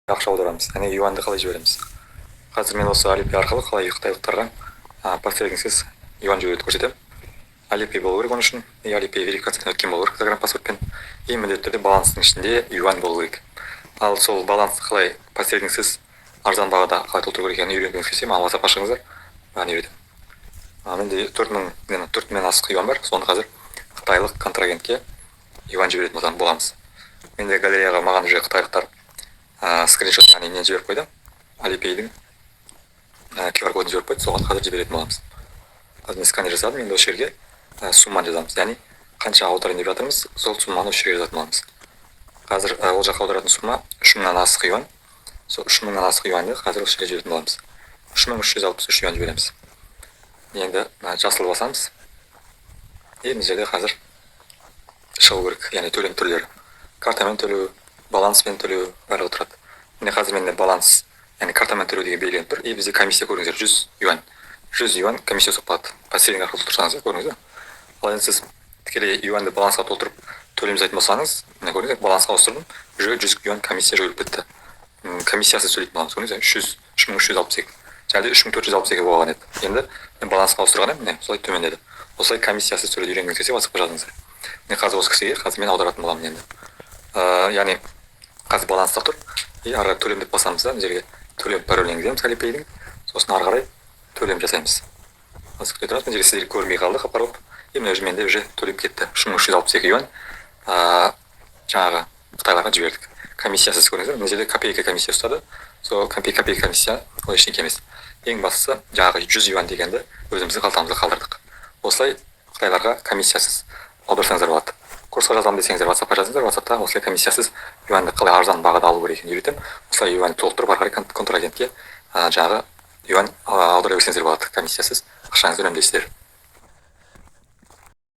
Ақша аударамыз, яғни юаньды қалай жібереміз? Қазір мен осы Alipay арқылы қалай қытайлықтарға посредниксіз юань жіберуді көрсетемін. Alipay болу керек оның үшін, и Alipay верификациядан өткен болу керек загранпаспортпен, и міндетті түрде баланстың ішінде юань болу керек. Ал сол балансты қалай посредниксіз, арзан бағада қалай толтыру керек екенін үйренгіңіз келсе, маған WhatsAppқа шығыңыздар, бәрін үйретемін. Менде 4000, 4000-нен астық юань бар. Соны қазір қытайлық контрагентке юань жіберетін боламыз. Менде галереяға маған уже қытайлықтар скриншот, яғни не жіберіп қойды, Alipay'дің QR кодын жіберіп қойды. Соған қазір жіберетін боламыз. Қазір мен сканер жасадым. Енді осы жерге сумманы жазамыз, яғни қанша аударайын деп жатырмыз, сол сумманы осы жерге жазатын боламыз. Қазір ол жаққа аударатын сумма 3000-нан астық юань. Сол 3000-нан астық юаньды қазір осы жерге жіберетін боламыз. 3363 юань жібереміз. Енді жасыл басамыз, и мына жерде қазір шығу керек, яғни төлем түрлері: картамен төлеу, баланспен төлеу, барлығы тұрады. Міне, қазір менде баланс, яғни картамен төлеу деген белгіленіп тұр. И бізде комиссия, көрдіңіздер, 100 юань, 100 юань комиссия ұстап қалады посредник арқылы толтырсаңыз, иә, көрдіңіз ба? Ал енді сіз тікелей юаньды балансқа толтырып төлем жасайтын болсаңыз, міне, көрдіңіз, балансқа ауыстырдым, уже 100 юань комиссия жойылып кетті. Комиссиясыз төлейтін боламыз. Көрдіңіз бе, 3362, және де 3462 болған еді. Енді мен балансқа ауыстырған едім, міне, солай төмендеді. Осылай комиссиясыз төлеуді үйренгіңіз келсе, WhatsAppқа жазыңыздар. Міне, қазір осы кісіге қазір мен аударатын боламын. Енді яғни қазір баланста тұр, и ары қарай төлем деп басамыз да, мына жерге төлем паролін енгіземіз Alipay'дің, сосын ары қарай төлем жасаймыз. Қазір күте тұрамыз. Мына жерге сіздерге көрінбей қалды қап қара болып, и міне, уже менде уже төлеп кетті. 3362 юань жаңағы қытайларға жібердік комиссиясыз. Көрдіңіздер, мына жерде копейка комиссия ұстады. Сол копейка комиссия, ол ештеңе емес. Ең бастысы, жаңағы 100 юань дегенді өзіміздің қалтамызда қалдырдық. Осылай қытайларға комиссиясыз аударсаңыздар болады. Курсқа жазамын десеңіздер, WhatsAppқа жазыңыздар. WhatsAppта осылай комиссиясыз юаньды қалай арзан бағада алу керек екенін үйретемін. Осылай юань толтырып, ары қарай контрагентке жаңағы юань аудара берсеңіздер болады комиссиясыз, ақшаңызды үнемдейсіздер.